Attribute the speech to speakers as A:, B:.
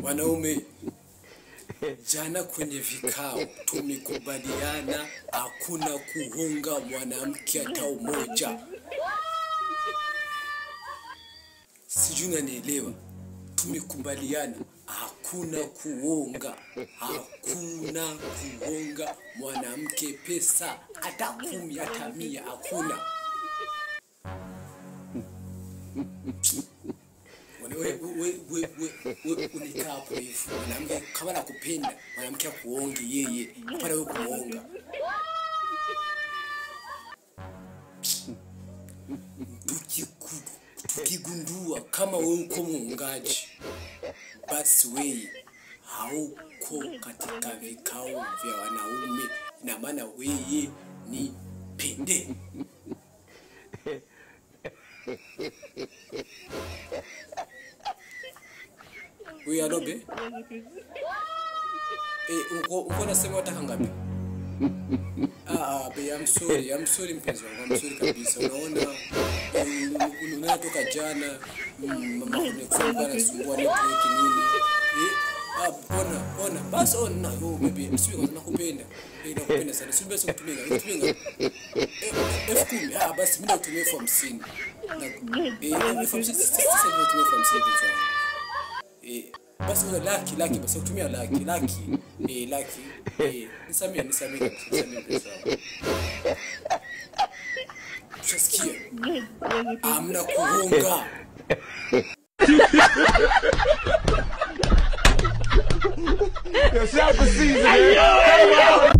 A: Wanaume, jana kwenye vikao tumekubaliana hakuna kuhonga mwanamke hata mmoja. Sijui unanielewa. Tumekubaliana hakuna kuhonga, hakuna kuhonga mwanamke pesa hata 10 hata 100, hakuna. We unikaa hapo hivi. Mwanamke kama nakupenda, mwanamke akuonge yeye, hapana wewe kumuonga. Tukigundua kama wewe uko muongaji, basi wewe hauko katika vikao vya wanaume, na maana wewe ni pende. Wewe Adobe? Uko nasema wataka ngapi? Be, I'm sorry mpenzi wangu, I'm sorry kabisa. Unaona, unaona toka jana, mama kunikuwa anasumbua network nini? Ona, basi ona, oh baby, sio kwa nakupenda. Nakupenda sana. Sio basi kutumia, kutumia. 10,000, basi mimi nakutumia 50,000. Na 50,000 sasa nakutumia 50,000 mpenzi wangu. Basi una laki basi kutumia laki. Laki. Nisamee mpenzi wangu. Ushasikia? Amna kuhonga.
B: Yo, shout out to Caesar.